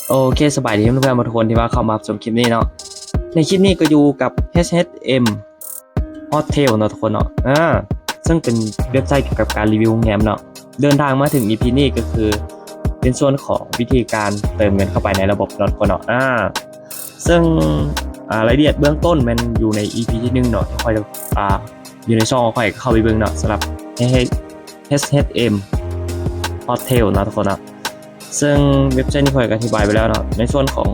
ໂອເຄ ສະບາຍດີເພື່ອນໆທຸກຄົນທີ່ວ່າເຂົ້າມາຮັບຊົມຄລິບນີ້ເນາະ. ໃນຄລິບນີ້ກໍຢູ່ກັບ ເອສ ເອສ ເອັມ Hotel ເນາະທຸກຄົນເນາະ ເຊິ່ງເປັນເວັບໄຊກ່ຽວກັບການຣີວິວໂຮງແຮມເນາະ. ເດີນທາງມາເຖິງ ອີ ພີ ນີ້ກໍຄືເປັນສ່ວນຂອງວິທີການເຕີມເງິນເຂົ້າໄປໃນລະບົບເນາະທຸກຄົນເນາະ. ເຊິ່ງ ອາ ລາຍລະອຽດເບື້ອງຕົ້ນແມ່ນຢູ່ໃນ ອີ ພີ ທີໜຶ່ງເນາະ ທີ່ຂ້ອຍ ອາ ຢູ່ໃນຊ່ອງຂອງຂ້ອຍ ເຂົ້າໄປເບິ່ງເນາະ ສຳລັບ ເອສ ເອສ ເອັມ Hotel ເນາະທຸກຄົນເນາະ. ເຊິ່ງເວັບໄຊນີ້ຂ້ອຍກໍອະທິບາຍໄປແລ້ວເນາະ ໃນສ່ວນຂອງ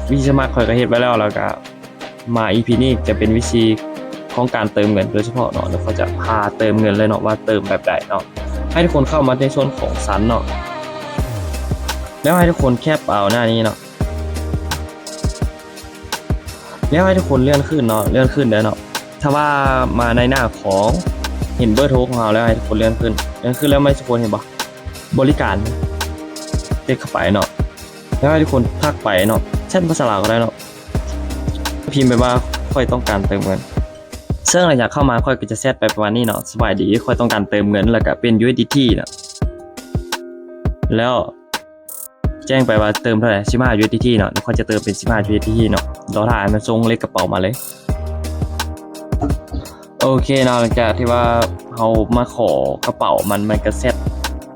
ວິທີສະໝັກຂ້ອຍກໍເຮັດໄວ້ແລ້ວ ແລ້ວກໍມາ ອີ ພີ ນີ້ຈະເປັນວິທີຂອງການເຕີມເງິນໂດຍສະເພາະເນາະ. ແລ້ວຂ້ອຍຈະພາເຕີມເງິນເລີຍເນາະ ວ່າເຕີມແບບໃດເນາະ. ໃຫ້ທຸກຄົນເຂົ້າມາໃນສ່ວນຂອງສັນເນາະ ແລ້ວໃຫ້ທຸກຄົນແຄບເອົາໜ້ານີ້ເນາະ. ແລ້ວໃຫ້ທຸກຄົນເລື່ອນຂຶ້ນເນາະ ເລື່ອນຂຶ້ນເດີເນາະ. ຖ້າວ່າມາໃນໜ້າຂອງ ເຫັນເບີໂທຂອງເຮົາແລ້ວ ໃຫ້ທຸກຄົນເລື່ອນຂຶ້ນ ເລື່ອນຂຶ້ນແລ້ວ ໃຫ້ທຸກຄົນເຫັນບໍ່ ບໍລິການ ເຕັກເຂົ້າໄປເນາະ. ແລ້ວໃຫ້ທຸກຄົນທັກໄປເນາະ ແຊັດພາສາລາວກໍໄດ້ເນາະ ພິມໄປວ່າ ຂ້ອຍຕ້ອງການເຕີມເງິນ. ເຊິ່ງຫຼັງຈາກເຂົ້າມາ ຂ້ອຍກໍຈະແຊັດໄປປະມານນີ້ເນາະ ສະບາຍດີ ຂ້ອຍຕ້ອງການເຕີມເງິນ ແລ້ວກໍເປັນ ຢູ ເອສ ດີ ທີ ເນາະ ແລ້ວ ແຈ້ງໄປວ່າເຕີມເທົ່າໃດ ສິບຫ້າ ຢູ ເອສ ດີ ທີ ເນາະ. ຂ້ອຍຈະເຕີມເປັນ ສິບຫ້າ ຢູ ເອສ ດີ ທີ ເນາະ ລໍຖ້າໃຫ້ມັນສົ່ງເລກກະເປົາມາເລີຍ. ໂອເຄເນາະ ຫຼັງຈາກທີ່ວ່າເຮົາມາຂໍກະເປົາມັນ ມັນກະແຊັດ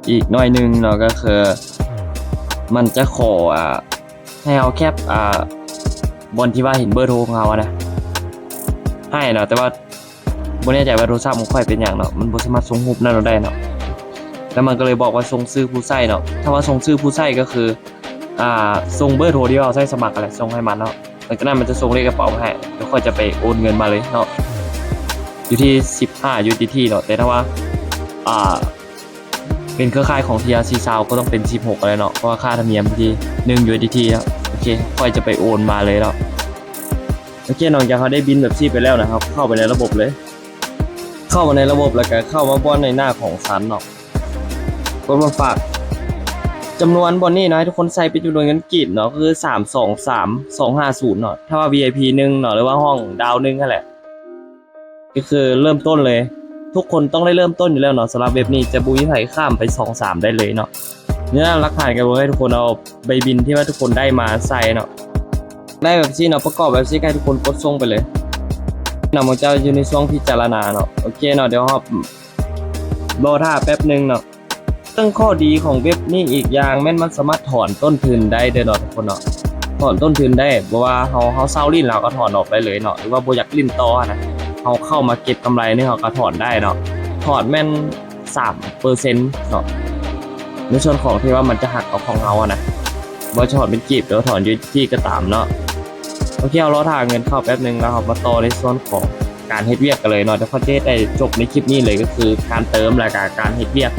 ອີກໜ້ອຍໜຶ່ງເນາະ ກໍຄືມັນຈະຂໍ ອາ ໃຫ້ເຮົາແຄບ ອາ ບ່ອນທີ່ວ່າເຫັນເບີໂທຂອງເຮົາຫັ້ນນະ ໃຫ້ເນາະ ແຕ່ວ່າ ບໍ່ແນ່ໃຈວ່າໂທລະສັບຂອງຂ້ອຍເປັນຫຍັງເນາະ ມັນບໍ່ສາມາດສົ່ງຮູບນັ້ນອອກໄດ້ເນາະ. ແລ້ວມັນກໍເລີຍບອກວ່າສົ່ງຊື່ຜູ້ໃຊ້ເນາະ. ຖ້າວ່າສົ່ງຊື່ຜູ້ໃຊ້ກໍຄື ອ່າ ສົ່ງເບີໂທທີ່ເຮົາໃຊ້ສະໝັກຫັ້ນແຫຼະ ສົ່ງໃຫ້ມັນເນາະ. ຫຼັງຈາກນັ້ນມັນຈະສົ່ງເລກກະເປົາມາໃຫ້ ແລ້ວຂ້ອຍຈະໄປໂອນເງິນມາເລີຍເນາະ ຢູ່ທີ່ສິບຫ້າ ຢູ ເອສ ດີ ທີ ເນາະ. ແຕ່ຖ້າວ່າ ອ່າ ເປັນເຄືອຂ່າຍຂອງ ທີ ອາ ຊີ ຊາວ ກໍຕ້ອງເປັນສິບຫົກແລ້ວເນາະ ເພາະວ່າຄ່າທຳນຽມທີ່ໜຶ່ງ ຢູ ເອສ ດີ ທີ ເນາະ. ໂອເຄ ຂ້ອຍຈະໄປໂອນມາເລີຍເນາະ. ໂອເຄ ຫຼັງຈາກເຮົາໄດ້ບິນແບບຊີ້ໄປແລ້ວນະ ເຮົາເຂົ້າໄປໃນລະບົບເລີຍ ເຂົ້າມາໃນລະບົບ ແລ້ວກໍເຂົ້າມາບ່ອນໃນໜ້າຂອງສັນເນາະ ກົດມາຝາກ. ຈຳນວນບ່ອນນີ້ເນາະ ໃຫ້ທຸກຄົນໃສ່ເປັນຈຳນວນເງິນກີບເນາະ ກໍຄື ສາມສອງສາມສອງຫ້າສູນ ເນາະ. ຖ້າວ່າ ວີໄອພີ ໜຶ່ງເນາະ ຫຼືວ່າຫ້ອງດາວໜຶ່ງຫັ້ນແຫຼະ ກໍຄືເລີ່ມຕົ້ນເລີຍ ທຸກຄົນຕ້ອງໄດ້ເລີ່ມຕົ້ນຢູ່ແລ້ວເນາະ. ສຳລັບເວັບນີ້ຈະບໍ່ມີໃຜຂ້າມໄປສອງສາມໄດ້ເລີຍເນາະ. ນີ້ນະ ຫຼັກຖານກໍຄືໃຫ້ທຸກຄົນເອົາໃບບິນທີ່ວ່າທຸກຄົນໄດ້ມາໃສ່ເນາະ ໄດ້ແບບຊີ້ເນາະ ປະກອບແບບຊີ້ ໃຫ້ທຸກຄົນກົດສົ່ງໄປເລີຍເນາະ. ໝູ່ເຈົ້າຢູ່ໃນຊ່ວງພິຈາລະນາເນາະ. ໂອເຄເນາະ ດຽວເຮົາລໍຖ້າແປັບໜຶ່ງເນາະ. ເຊິ່ງຂໍ້ດີຂອງເວັບນີ້ອີກຢ່າງແມ່ນມັນສາມາດຖອນຕົ້ນທຶນໄດ້ເດີເນາະທຸກຄົນເນາະ ຖອນຕົ້ນທຶນໄດ້ ບໍ່ວ່າເຮົາ ເຮົາເຊົາຫຼິ້ນແລ້ວກໍຖອນອອກໄດ້ເລີຍເນາະ ຫຼືວ່າບໍ່ຢາກຫຼິ້ນຕໍ່ຫັ້ນນະ ເຮົາເຂົ້າມາເກັບກຳໄລນີ້ເຮົາກໍຖອນໄດ້ເນາະ. ຖອນແມ່ນສາມເປີເຊັນເນາະ ໃນສ່ວນຂອງທີ່ວ່າມັນຈະຫັກເອົາຂອງເຮົາຫັ້ນນະ ບໍ່ວ່າຈະຖອນເປັນກີບ ຫຼືວ່າຖອນຢູເອສດີທີກໍຕາມເນາະ. ໂອເຄ ເຮົາລໍຖ້າເງິນເຂົ້າແປັບໜຶ່ງ ແລ້ວເຮົາມາຕໍ່ໃນສ່ວນຂອງການເຮັດວຽກກັນເລີຍເນາະ. ດຽວຂ້ອຍຈະເຮັດໃຫ້ຈົບໃນຄລິບນີ້ເລີຍ ກໍຄືການເຕີມ ແລ້ວກໍການເຮັດວຽກ.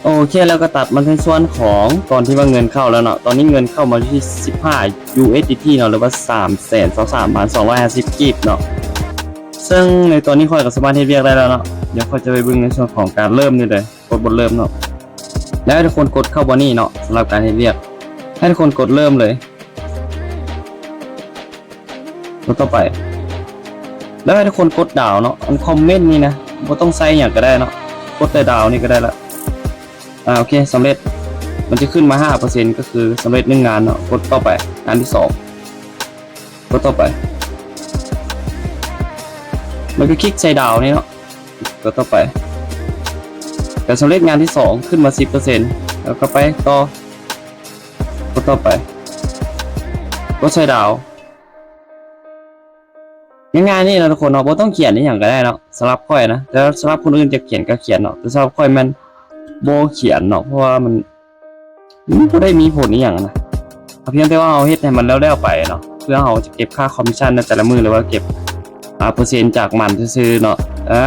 ໂອເຄ ແລ້ວກໍຕັດມາໃນສ່ວນຂອງຕອນທີ່ວ່າເງິນເຂົ້າແລ້ວເນາະ. ຕອນນີ້ເງິນເຂົ້າມາຢູ່ທີ່ສິບຫ້າຢູເອສດີທີເນາະ ຫຼືວ່າສາມແສນຊາວສາມພັນສອງຮ້ອຍຫ້າສິບກີບເນາະ. ເຊິ່ງໃນຕອນນີ້ຂ້ອຍກໍສາມາດເຮັດວຽກໄດ້ແລ້ວເນາະ. ດຽວຂ້ອຍຈະໄປເບິ່ງໃນສ່ວນຂອງການເລີ່ມນີ້ເລີຍ ກົດບົດເລີ່ມເນາະ ແລ້ວໃຫ້ທຸກຄົນກົດເຂົ້າບ່ອນນີ້ເນາະ. ສຳລັບການເຮັດວຽກ ໃຫ້ທຸກຄົນກົດເລີ່ມເລີຍ ກົດຕໍ່ໄປ ແລ້ວໃຫ້ທຸກຄົນກົດດາວເນາະ. ອັນຄອມເມັນນີ້ນະ ບໍ່ຕ້ອງໃສ່ຫຍັງກໍໄດ້ເນາະ ກົດແຕ່ດາວນີ້ກໍໄດ້ລະ. ອາ ໂອເຄ ສຳເລັດ ມັນຈະຂຶ້ນມາຫ້າເປີເຊັນ ກໍຄືສຳເລັດໜຶ່ງງານເນາະ. ກົດຕໍ່ໄປ ງານທີສອງ ກົດຕໍ່ໄປ ແລ້ວກໍຄລິກໃສ່ດາວນີ້ເນາະ. ກົດຕໍ່ໄປ ກໍສຳເລັດງານທີສອງ ຂຶ້ນມາສິບເປີເຊັນ ແລ້ວກໍໄປຕໍ່ ກົດຕໍ່ໄປ ກົດໃສ່ດາວ. ງ່າຍໆນີ້ເນາະທຸກຄົນເນາະ ບໍ່ຕ້ອງຂຽນອີ່ຫຍັງກໍໄດ້ເນາະ ສຳລັບຂ້ອຍນະ. ແຕ່ສຳລັບຄົນອື່ນຈະຂຽນກໍຂຽນເນາະ ແຕ່ສຳລັບຂ້ອຍແມ່ນບໍ່ຂຽນເນາະ ເພາະວ່າມັນ ມັນບໍ່ໄດ້ມີຜົນອີ່ຫຍັງນະ ພຽງແຕ່ວ່າເຮົາເຮັດໃຫ້ມັນແລ້ວໆໄປເນາະ ເພື່ອເຮົາຈະເກັບຄ່າຄອມມິດຊັນໃນແຕ່ລະມື້ ຫຼືວ່າເກັບ ອາ ເປີເຊັນຈາກມັນຊື່ໆເນາະ. ອາ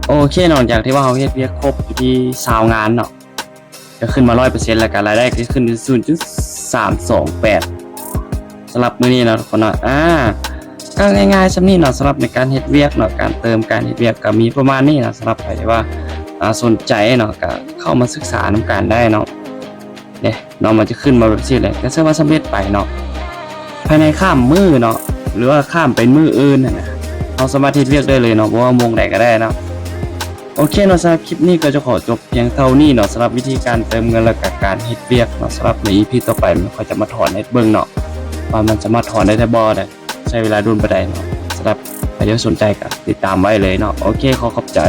ໂອເຄ ຫຼັງຈາກທີ່ວ່າເຮົາເຮັດວຽກຄົບຢູ່ທີ່ຊາວງານເນາະ ກໍຂຶ້ນມາຮ້ອຍເປີເຊັນ ແລ້ວກໍລາຍໄດ້ກໍຂຶ້ນເປັນສູນຈຸດສາມສອງແປດ ສຳລັບມື້ນີ້ເນາະທຸກຄົນເນາະ. ອາ ກໍງ່າຍໆສ່ຳນີ້ເນາະ ສຳລັບໃນການເຮັດວຽກເນາະ ການເຕີມ ການເຮັດວຽກກໍມີປະມານນີ້ເນາະ. ສຳລັບໃຜທີ່ວ່າ ອາ ສົນໃຈເນາະ ກໍເຂົ້າມາສຶກສານຳກັນໄດ້ເນາະ. ເດ້ເນາະ ມັນຈະຂຶ້ນມາແບບຊີ້ແຫຼະ ກໍຖືວ່າສຳເລັດໄປເນາະ. ພາຍໃນຂ້າມມື້ເນາະ ຫຼືວ່າຂ້າມໄປມື້ອື່ນຫັ້ນນະ ເຮົາສາມາດເຮັດວຽກໄດ້ເລີຍເນາະ ບໍ່ວ່າໂມງໃດກໍໄດ້ເນາະ. ໂອ ໂອເຄເນາະ ສຳລັບຄລິບນີ້ກໍຈະຂໍຈົບພຽງເທົ່ານີ້ເນາະ ສຳລັບວິທີການເຕີມເງິນ ແລະກະການເຮັດວຽກເນາະ. ສຳລັບໃນອີພີຕໍ່ໄປ ຂ້ອຍຈະມາຖອນໃຫ້ເບິ່ງເນາະ ວ່າມັນສາມາດຖອນໄດ້ແທ້ບໍ່ ໃຊ້ເວລາດົນປານໃດເນາະ. ສຳລັບໃຜທີ່ສົນໃຈກໍຕິດຕາມໄວ້ເລີຍເນາະ. ໂອເຄ ຂໍຂອບໃຈ.